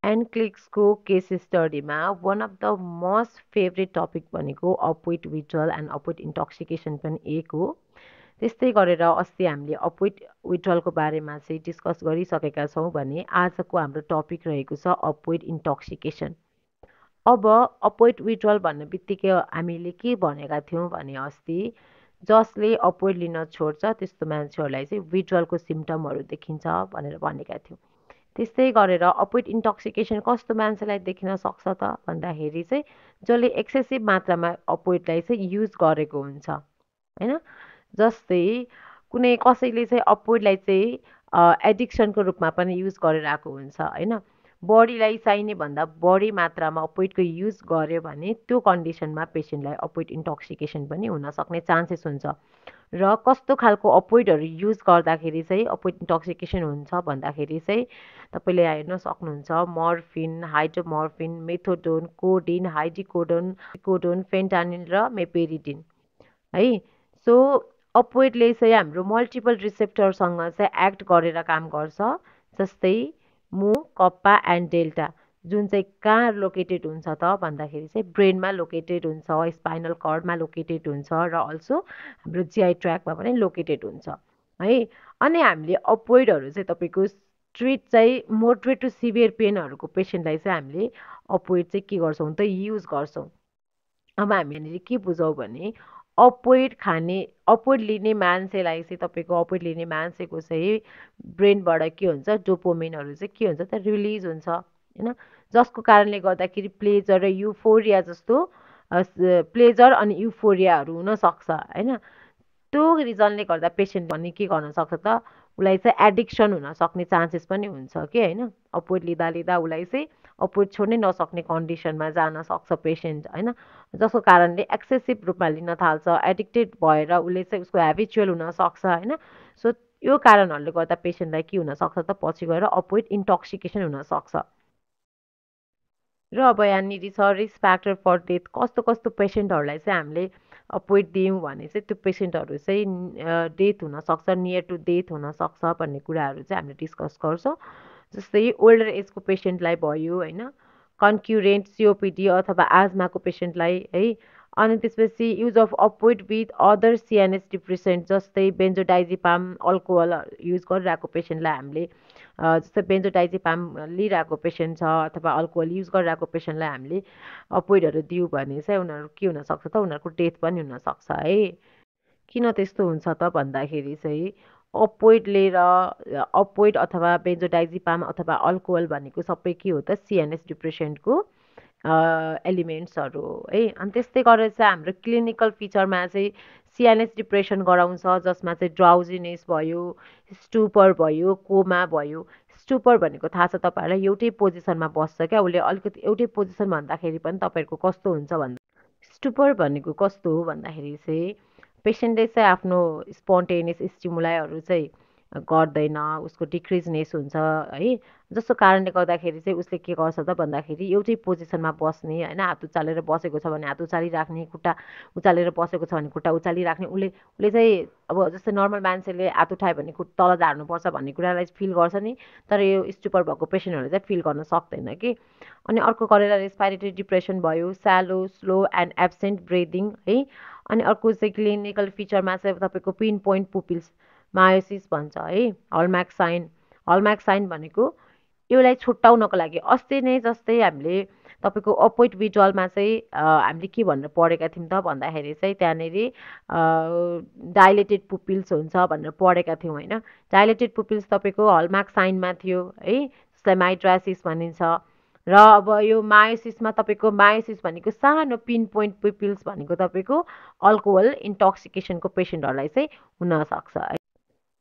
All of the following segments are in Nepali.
एनक्लिक्सको केस स्टडीमा one of the most favourite topic भनेको अपोइड विड्रल एन्ड अपोइड इन्टोक्सिकेसन पनि एक हो। त्यस्तै गरेर अस्ति हामीले अपोइड विड्रलको बारेमा चाहिँ डिस्कस गरिसकेका छौँ भने आजको हाम्रो टपिक रहेको छ अपोइड इन्टोक्सिकेसन। अब अपोइड विड्रल भन्ने बित्तिकै हामीले के भनेका थियौँ भने अस्ति जसले अपोइड लिन छोड्छ त्यस्तो मान्छेहरूलाई चाहिँ विड्रलको सिम्टमहरू देखिन्छ भनेर भनेका थियौँ। त्यस्तै गरेर अपोइड इन्टोक्सिकेसन कस्तो मान्छेलाई देखिन सक्छ त भन्दाखेरि चाहिँ जसले एक्सेसिभ मात्रामा अपोइडलाई चाहिँ युज गरेको हुन्छ होइन। जस्तै कुनै कसैले चाहिँ अपोइडलाई चाहिँ एडिक्सनको रूपमा पनि युज गरिरहेको हुन्छ होइन। बडीलाई चाहिने भन्दा बढी मात्रामा अपोइडको युज गर्यो भने त्यो कन्डिसनमा पेसेन्टलाई अपोइड इन्टोक्सिकेसन पनि हुनसक्ने चान्सेस हुन्छ। र कस्तो खालको अपोइडहरू युज गर्दाखेरि चाहिँ अपोइड इन्टोक्सिकेसन हुन्छ भन्दाखेरि चाहिँ तपाईँले हेर्न सक्नुहुन्छ मर्फिन, हाइड्रोमर्फिन, मेथोडोन, कोडिन, हाइड्रोकोडोन, कोडोन, फेन्टानिल र मेपेरिडिन है। सो अपोइडले चाहिँ हाम्रो मल्टिपल रिसेप्टरसँग चाहिँ एक्ट गरेर काम गर्छ। जस्तै मु, कप्पा एन्ड डेल्टा जुन चाहिँ कहाँ लोकेटेड हुन्छ त भन्दाखेरि चाहिँ ब्रेनमा लोकेटेड हुन्छ, स्पाइनल कर्डमा लोकेटेड हुन्छ र अल्सो हाम्रो जिआई ट्र्याकमा पनि लोकेटेड हुन्छ है। अनि हामीले अपोइडहरू चाहिँ तपाईँको ट्रिट चाहिँ मोडरेट टु सिभियर पेनहरूको पेसेन्टलाई चाहिँ हामीले अपोइड चाहिँ के गर्छौँ त युज गर्छौँ। अब हामी यहाँनिर के बुझौँ भने अपोइड खाने अपोइड लिने मान्छेलाई चाहिँ तपाईँको अपोइड लिने मान्छेको चाहिँ ब्रेनबाट के हुन्छ डोपोमिनहरू चाहिँ के हुन्छ त रिलिज हुन्छ होइन। जसको कारणले गर्दाखेरि प्लेजर र युफोरिया जस्तो प्लेजर अनि युफोरियाहरू हुनसक्छ होइन। त्यो रिजनले गर्दा पेसेन्ट भने के गर्न सक्छ त उसलाई चाहिँ एडिक्सन हुन सक्ने चान्सेस पनि हुन्छ कि होइन। अपोइड लिँदा लिँदा उसलाई चाहिँ अपोइड छोड्नै नसक्ने कन्डिसनमा जान सक्छ पेसेन्ट होइन। जसको कारणले एक्सेसिभ रूपमा लिन थाल्छ, एडिक्टेड भएर उसले चाहिँ उसको हेबिचुअल हुनसक्छ होइन। सो यो कारणहरूले गर्दा पेसेन्टलाई के हुनसक्छ त पछि गएर अपोइड इन्टोक्सिकेसन हुनसक्छ। र अब यहाँनिर छ रिस्क फ्याक्टर फर डेथ कस्तो कस्तो पेसेन्टहरूलाई चाहिँ हामीले अपोइड दियौँ भने चाहिँ त्यो पेसेन्टहरू चाहिँ डेथ हुनसक्छ, नियर टु डेथ हुनसक्छ भन्ने कुराहरू चाहिँ हामीले डिस्कस गर्छौँ। जस्तै ओल्डर एजको पेसेन्टलाई भयो होइन, कन्क्युरेन्ट सिओपिडी अथवा आजमाको पेसेन्टलाई है। अनि त्यसपछि use of opioid with other CNS depressant जस्तै बेन्जोडाइजिपाम अल्कोहल युज गरिरहेको पेसेन्टलाई हामीले जस्तै बेन्जोडाइजिपाम लिइरहेको पेसेन्ट छ अथवा अल्कोहल युज गरिरहेको पेसेन्टलाई हामीले अपोइडहरू दियौँ भने चाहिँ उनीहरू के हुनसक्छ त उनीहरूको डेथ पनि हुनसक्छ है। किन त्यस्तो हुन्छ त भन्दाखेरि चाहिँ अपोइड लिएर अपोइड अथवा बेन्जोडाइजिपाम अथवा अल्कोहल भनेको सबै के हो त सिएनएस डिप्रेसेन्टको एलिमेन्ट्सहरू हो है। अनि त्यस्तै गरेर चाहिँ हाम्रो क्लिनिकल फिचरमा चाहिँ सिएनएस डिप्रेसन गराउँछ जसमा चाहिँ ड्राउजिनेस भयो, स्टुपर भयो, कोमा भयो। स्टुपर भनेको थाहा छ तपाईँहरूलाई एउटै पोजिसनमा बस्छ क्या उसले अलिकति एउटै पोजिसन भन्दाखेरि पनि तपाईँहरूको कस्तो हुन्छ भन्दा स्टुपर भनेको कस्तो हो भन्दाखेरि चाहिँ पेसेन्टले चाहिँ आफ्नो स्पोन्टेनियस स्टिमुलाईहरू चाहिँ गर्दैन, उसको डिक्रिजनेस हुन्छ है। जसको कारणले गर्दाखेरि चाहिँ उसले के गर्छ त भन्दाखेरि एउटै पोजिसनमा बस्ने होइन, हात उचालेर बसेको छ भने हात उचालिराख्ने, खुट्टा उचालेर बसेको छ भने खुट्टा उचालिराख्ने। उसले उसले चाहिँ अब जस्तै नर्मल मान्छेले हात उठायो भने तल झार्नुपर्छ भन्ने कुरालाई फिल गर्छ नि, तर यो स्टुपर भएको पेसेन्टहरूले चाहिँ फिल गर्न सक्दैन कि। अनि अर्को गरेर रेस्पिरेटरी डिप्रेसन भयो, shallow slow and absent breathing है। अनि अर्को चाहिँ क्लिनिकल फिचरमा चाहिँ तपाईँको पिन पोइन्ट पुपिल्स मायोसिस भन्छ है, हलमार्क साइन। हलमार्क साइन भनेको यसलाई छुट्याउनको लागि अस्ति नै जस्तै हामीले तपाईँको अपोइड विड्रलमा चाहिँ हामीले के भनेर पढेका थियौँ त भन्दाखेरि चाहिँ त्यहाँनिर डाइलेटेड पुपिल्स हुन्छ भनेर पढेका थियौँ होइन। डाइलेटेड पुपिल्स तपाईँको हलमार्क साइनमा थियो है, जसलाई माइड्रासिस भनिन्छ। र अब यो मायोसिसमा तपाईँको मायोसिस भनेको सानो पिन पोइन्ट पुपिल्स भनेको तपाईँको अल्कोहल इन्टोक्सिकेसनको पेसेन्टहरूलाई चाहिँ हुनसक्छ है।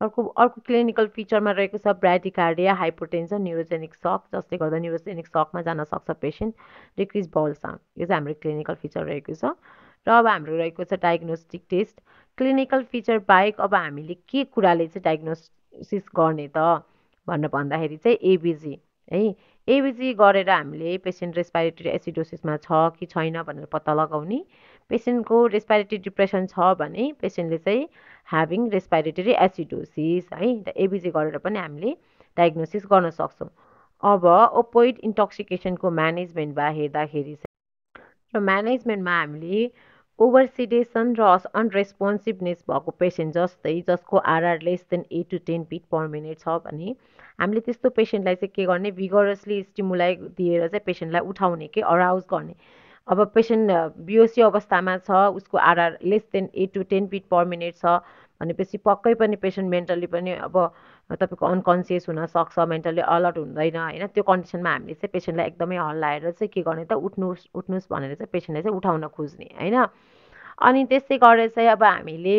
अर्को क्लिनिकल फिचरमा रहेको छ ब्राडिकार्डिया, हाइपोटेन्सन, न्युरोजेनिक सक जसले गर्दा न्युरोजेनिक सकमा जान सक्छ पेसेन्ट, डिक्रिज बाउल साउन्ड। यो चाहिँ हाम्रो क्लिनिकल फिचर रहेको छ। र अब हाम्रो रहेको छ डायग्नोस्टिक टेस्ट। क्लिनिकल फिचर बाहेक अब हामीले के कुराले चाहिँ डायग्नोसिस गर्ने त भनेर भन्दाखेरि चाहिँ एबिजी है। एबिजी गरेर हामीले पेसेन्ट रेस्पिरेटरी एसिडोसिसमा छ कि छैन भनेर पत्ता लगाउने। पेसेन्टको रेस्पिरेटरी डिप्रेसन छ भने पेसेन्टले चाहिँ ह्याभिङ रेस्पिरेटरी एसिडोसिस है, एबिजी गरेर पनि हामीले डायग्नोसिस गर्न सक्छौँ। अब ओपोइड इन्टोक्सिकेसनको म्यानेजमेन्टमा हेर्दाखेरि र म्यानेजमेन्टमा हामीले ओभरसिडेसन र अनरेस्पोन्सिभनेस भएको पेसेन्ट जस्तै जसको RR less than 8 to 10 beat per minute छ भने हामीले त्यस्तो पेसेन्टलाई चाहिँ के गर्ने भिगरसली स्टिमुलाई दिएर चाहिँ पेसेन्टलाई उठाउने के अराउज गर्ने अब पेसेन्ट बिहोसी अवस्थामा छ उसको RR less than 8 to 10 beat per minute छ भनेपछि पक्कै पनि पेसेन्ट मेन्टली पनि अब तपाईँको अनकन्सियस हुनसक्छ मेन्टली अलर्ट हुँदैन होइन त्यो कन्डिसनमा हामीले चाहिँ पेसेन्टलाई एकदमै हल्लाएर चाहिँ के गर्ने त उठ्नुहोस् उठ्नुहोस् भनेर चाहिँ पेसेन्टलाई चाहिँ उठाउन खोज्ने होइन अनि त्यस्तै गरेर चाहिँ अब हामीले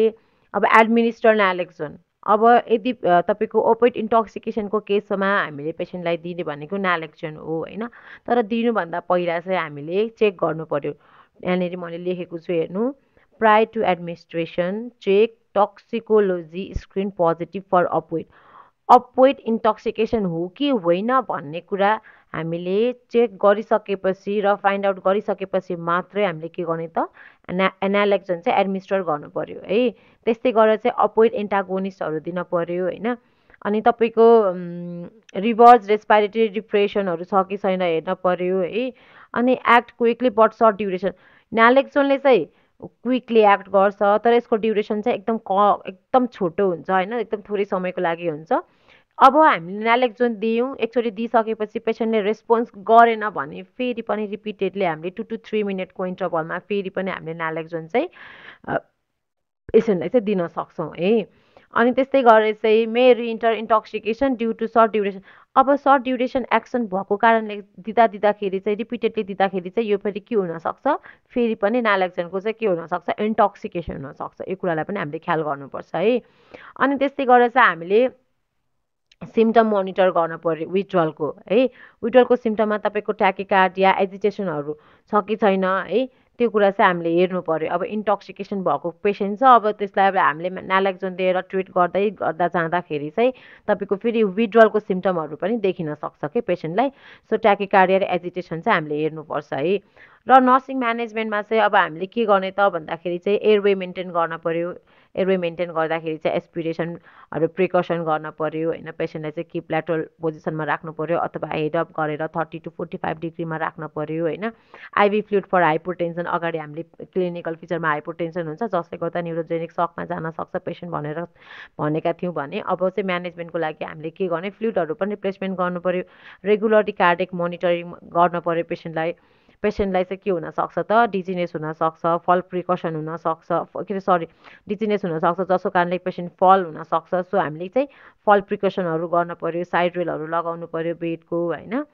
अब एडमिनिस्टर नालेक्सोन अब यदि तपाईँको ओपोइड इन्टोक्सिकेसनको केसमा हामीले पेसेन्टलाई दिने भनेको नालेक्सोन हो होइन तर दिनुभन्दा पहिला चाहिँ हामीले चेक गर्नु पर्यो यहाँनिर मैले लेखेको छु हेर्नु prior to administration check toxicology screen positive for opioid opioid intoxication हो कि होइन भन्ने कुरा हामीले चेक गरिसकेपछि र फाइन्ड आउट गरिसकेपछि मात्रै हामीले के गर्ने त एनालेक्सन चाहिँ एडमिनिस्टर गर्नु पर्यो है त्यस्तै गरेर चाहिँ अपोइड एन्टागोनिस्टहरू दिन पर्यो होइन अनि तपाईँको रिभर्स रेस्पिरेटरी डिप्रेसनहरू छ कि छैन हेर्न पर्यो है अनि act quickly but short duration नालेक्सोनले चाहिँ क्विकली एक्ट गर्छ तर यसको ड्युरेसन चाहिँ एकदम छोटो हुन्छ होइन एकदम थोरै समयको लागि हुन्छ अब हामीले नालेक्सोन दियौँ एकचोटि दिइसकेपछि पेसेन्टले रेस्पोन्स गरेन भने फेरि पनि रिपिटेडली हामीले 2 to 3 मिनटको इन्टरभलमा फेरि पनि हामीले नालेक्सोन चाहिँ पेसेन्टलाई चाहिँ दिन सक्छौँ है अनि त्यस्तै गरेर चाहिँ may reenter intoxication due to short duration अब सर्ट ड्युरेसन एक्सन भएको कारणले दिँदाखेरि चाहिँ रिपिटेडली दिँदाखेरि चाहिँ यो फेरि के हुनसक्छ फेरि पनि नालेक्सनको चाहिँ के हुनसक्छ इन्टोक्सिकेसन हुनसक्छ यो कुरालाई पनि हामीले ख्याल गर्नुपर्छ है अनि त्यस्तै गरेर चाहिँ हामीले सिम्टम मोनिटर गर्न पर्यो विड्रलको है विड्रलको सिम्टममा तपाईँको ट्याकिकार्डिया एजिटेसनहरू छ कि छैन है त्यो कुरा चाहिँ हामीले हेर्नु पर्यो अब इन्टोक्सिकेसन भएको पेसेन्ट छ अब त्यसलाई अब हामीले नालेक्सोन दिएर ट्रिट गर्दा जाँदाखेरि चाहिँ तपाईँको फेरि विड्रलको सिम्टमहरू पनि देखिन सक्छ कि पेसेन्टलाई सो ट्याकिकार्डिया र एजिटेसन चाहिँ हामीले हेर्नुपर्छ है र नर्सिङ म्यानेजमेन्टमा चाहिँ अब हामीले के गर्ने त भन्दाखेरि चाहिँ एयरवे मेन्टेन गर्न पर्यो एयरवे मेन्टेन गर्दाखेरि चाहिँ एस्पिरेसनहरू प्रिकसन गर्न पर्यो होइन पेसेन्टलाई चाहिँ किप ल्याटरल पोजिसनमा राख्नु पर्यो अथवा हेडअप गरेर 30 to 45 डिग्रीमा राख्न पर्यो होइन आइभी फ्लुइड फर हाइपोटेन्सन अगाडि हामीले क्लिनिकल फिचरमा हाइपोटेन्सन हुन्छ जसले गर्दा न्युरोजेनिक सकमा जान सक्छ पेसेन्ट भनेर भनेका थियौँ भने अब चाहिँ म्यानेजमेन्टको लागि हामीले के गर्ने फ्लुइडहरू पनि रिप्लेसमेन्ट गर्नु पर्यो रेगुलरली कार्डियक मोनिटरिङ गर्न पर्यो पेसेन्टलाई चाहिँ के हुनसक्छ त डिजिनेस हुनसक्छ फल प्रिकसन हुनसक्छ के अरे सरी डिजिनेस हुनसक्छ जसको कारणले पेसेन्ट फल हुनसक्छ सो हामीले चाहिँ फल प्रिकसनहरू गर्न पर्यो साइड रेलहरू लगाउनु पर्यो बेडको होइन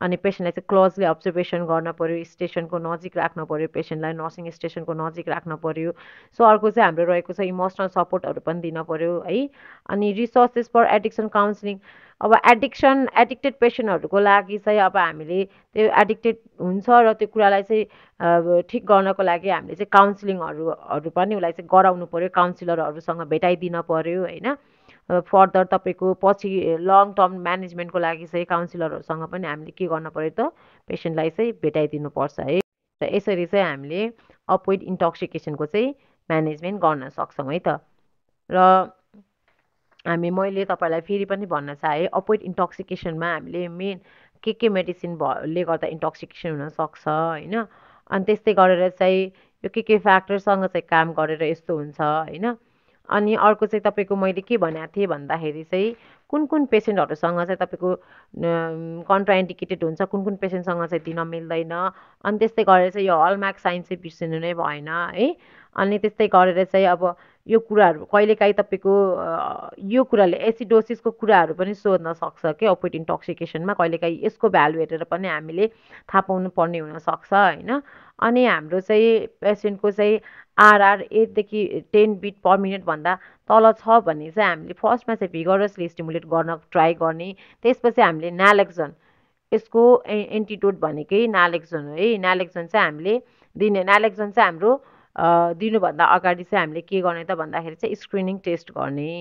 अनि पेसेन्टलाई चाहिँ क्लोजली अब्जर्भेसन गर्न पर्यो स्टेसनको नजिक राख्न पर्यो पेसेन्टलाई नर्सिङ स्टेसनको नजिक राख्न पर्यो सो अर्को चाहिँ हाम्रो रहेको छ इमोसनल सपोर्टहरू पनि दिन पर्यो है अनि रिसोर्सेस फर एडिक्सन काउन्सिलिङ अब एडिक्टेड पेसेन्टहरूको लागि चाहिँ अब हामीले त्यो एडिक्टेड हुन्छ र त्यो कुरालाई चाहिँ ठिक गर्नको लागि हामीले चाहिँ काउन्सिलिङहरू पनि उसलाई चाहिँ गराउनु पर्यो काउन्सिलरहरूसँग भेटाइदिन पर्यो होइन फर्दर तपाईँको पछि लङ टर्म म्यानेजमेन्टको लागि चाहिँ काउन्सिलरहरूसँग पनि हामीले के गर्नु पर्यो त पेसेन्टलाई चाहिँ भेटाइदिनुपर्छ है र यसरी चाहिँ हामीले अपोइड इन्टोक्सिकेसनको चाहिँ म्यानेजमेन्ट गर्न सक्छौँ है त र मैले तपाईँलाई फेरि पनि भन्न चाहेँ अपोइड इन्टोक्सिकेसनमा हामीले मेन के मेडिसिन ले गर्दा इन्टोक्सिकेसन हुनसक्छ होइन अनि त्यस्तै गरेर चाहिँ यो के फ्याक्टरसँग चाहिँ काम गरेर यस्तो हुन्छ होइन अनि अर्को चाहिँ तपाईँको मैले के भनेको थिएँ भन्दाखेरि चाहिँ कुन पेसेन्टहरूसँग चाहिँ तपाईँको कन्ट्राइन्डिकेटेड हुन्छ कुन पेसेन्टसँग चाहिँ दिन मिल्दैन अनि त्यस्तै गरेर चाहिँ यो हलमार्क साइन चाहिँ बिर्सिनु नै भएन है अनि त्यस्तै गरेर चाहिँ अब यो कुराहरू कहिलेकाहीँ तपाईँको यो कुराले एसिडोसिसको कुराहरू पनि सोध्न सक्छ कि अपोइड इन्टोक्सिकेसनमा कहिलेकाहीँ यसको भ्यालु हेरेर पनि हामीले थाहा पाउनु पर्ने हुनसक्छ होइन अनि हाम्रो चाहिँ पेसेन्टको चाहिँ RR 8 to 10 beat per minute भन्दा तल छ भने चाहिँ हामीले फर्स्टमा चाहिँ भिगरसली स्टिमुलेट गर्न ट्राई गर्ने त्यसपछि हामीले नालेक्सोन यसको एन्टिडोट भनेकै नालेक्सोन हो है नालेक्सोन चाहिँ हामीले दिने नालेक्सोन चाहिँ हाम्रो दिनुभन्दा अगाडि चाहिँ हामीले के गर्ने त भन्दाखेरि चाहिँ स्क्रिनिङ टेस्ट गर्ने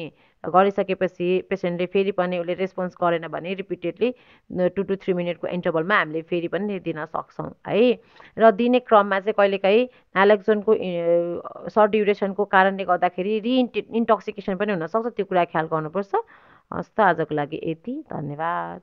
गरिसकेपछि पेसेन्टले फेरि पनि उसले रेस्पोन्स गरेन भने रिपिटेडली 2 to 3 मिनटको इन्टरभलमा हामीले फेरि पनि दिन सक्छौँ है र दिने क्रममा चाहिँ कहिलेकाहीँ नालेक्सोनको सर्ट ड्युरेसनको कारणले गर्दाखेरि इन्टोक्सिकेसन पनि हुनसक्छ त्यो कुरा ख्याल गर्नुपर्छ हस् त आजको लागि यति धन्यवाद